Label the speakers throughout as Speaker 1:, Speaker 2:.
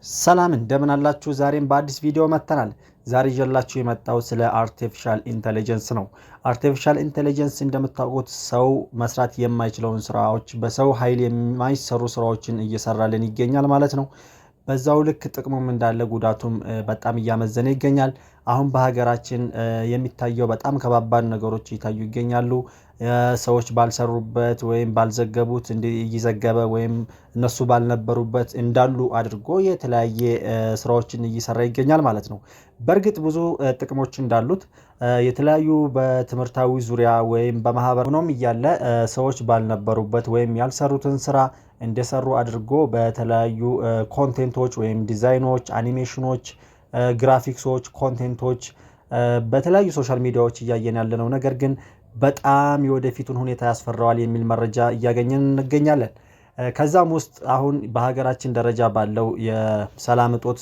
Speaker 1: ሰላም እንደምን አላችሁ? ዛሬም በአዲስ ቪዲዮ መጥተናል። ዛሬ ይዤላችሁ የመጣሁት ስለ artificial intelligence ነው። Artificial intelligence እንደምታውቁት ሰው መስራት የማይችለውን ስራዎች፣ በሰው ኃይል የማይሰሩ ስራዎችን እየሰራልን ይገኛል ማለት ነው። በዛው ልክ ጥቅሙም እንዳለ ጉዳቱም በጣም እያመዘነ ይገኛል። አሁን በሀገራችን የሚታየው በጣም ከባባድ ነገሮች እየታዩ ይገኛሉ። ሰዎች ባልሰሩበት ወይም ባልዘገቡት እየዘገበ ወይም እነሱ ባልነበሩበት እንዳሉ አድርጎ የተለያየ ስራዎችን እየሰራ ይገኛል ማለት ነው። በእርግጥ ብዙ ጥቅሞች እንዳሉት የተለያዩ በትምህርታዊ ዙሪያ ወይም በማህበር ሆኖም እያለ ሰዎች ባልነበሩበት ወይም ያልሰሩትን ስራ እንደሰሩ አድርጎ በተለያዩ content ኦች ወይም ዲዛይኖች፣ አኒሜሽኖች፣ ግራፊክሶች፣ content ኦች በተለያዩ social media ዎች እያየን ያለነው ነገር ግን በጣም የወደፊቱን ሁኔታ ያስፈራዋል የሚል መረጃ እያገኘን እንገኛለን። ከዛም ውስጥ አሁን በሀገራችን ደረጃ ባለው የሰላም እጦት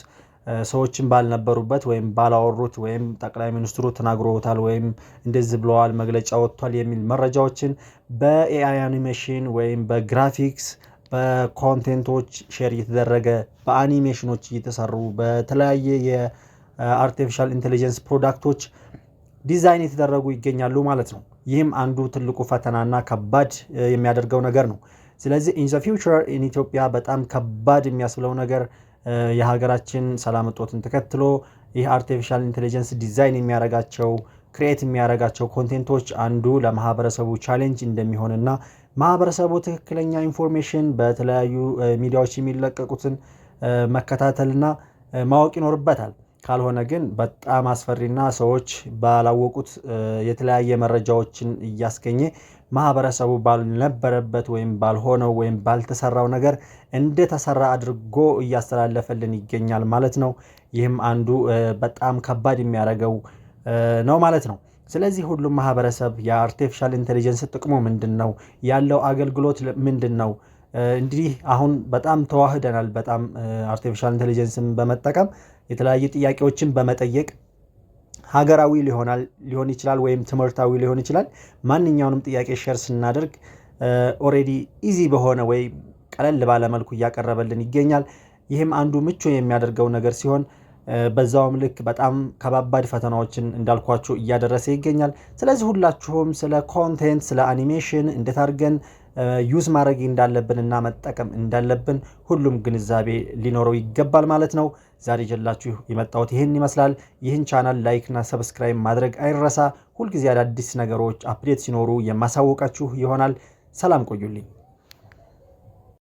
Speaker 1: ሰዎችን ባልነበሩበት ወይም ባላወሩት ወይም ጠቅላይ ሚኒስትሩ ተናግሮታል ወይም እንደዚህ ብለዋል፣ መግለጫ ወጥቷል የሚል መረጃዎችን በ AI animation ወይም በ graphics፣ በ content ኦች share እየተደረገ፣ በአኒሜሽኖች እየተሰሩ፣ በተለያየ የ artificial intelligence product ኦች ዲዛይን የተደረጉ ይገኛሉ ማለት ነው። ይህም አንዱ ትልቁ ፈተናና ከባድ የሚያደርገው ነገር ነው። ስለዚህ in the future in ኢትዮጵያ በጣም ከባድ የሚያስብለው ነገር የሀገራችን ሰላም እጦትን ተከትሎ ይህ artificial intelligence design የሚያደርጋቸው፣ create የሚያደርጋቸው content ኦች አንዱ ለማህበረሰቡ challenge እንደሚሆንና ማህበረሰቡ ትክክለኛ information በተለያዩ ሚዲያዎች የሚለቀቁትን መከታተልና ማወቅ ይኖርበታል። ካልሆነ ግን በጣም አስፈሪና ሰዎች ባላወቁት የተለያየ መረጃዎችን እያስገኘ ማህበረሰቡ ባልነበረበት ወይም ባልሆነው ወይም ባልተሰራው ነገር እንደተሰራ አድርጎ እያስተላለፈልን ይገኛል ማለት ነው። ይህም አንዱ በጣም ከባድ የሚያደርገው ነው ማለት ነው። ስለዚህ ሁሉም ማህበረሰብ የ artificial intelligence ጥቅሙ ምንድን ነው? ያለው አገልግሎት ምንድን ነው? እንግዲህ አሁን በጣም ተዋህደናል። በጣም artificial intelligence ን በመጠቀም የተለያዩ ጥያቄዎችን በመጠየቅ ሀገራዊ ሊሆን ይችላል ወይም ትምህርታዊ ሊሆን ይችላል። ማንኛውንም ጥያቄ share ስናደርግ already easy በሆነ ወይ ቀለል ባለ መልኩ እያቀረበልን ይገኛል። ይህም አንዱ ምቹ የሚያደርገው ነገር ሲሆን በዛውም ልክ በጣም ከባባድ ፈተናዎችን እንዳልኳችሁ እያደረሰ ይገኛል። ስለዚህ ሁላችሁም ስለ content፣ ስለ አኒሜሽን እንዴት አድርገን use ማድረግ እንዳለብን እና መጠቀም እንዳለብን ሁሉም ግንዛቤ ሊኖረው ይገባል ማለት ነው። ዛሬ ይዤላችሁ የመጣሁት ይህን ይመስላል። ይህን channel like እና subscribe ማድረግ አይረሳ። ሁልጊዜ አዳዲስ ነገሮች update ሲኖሩ የማሳውቃችሁ ይሆናል። ሰላም ቆዩልኝ።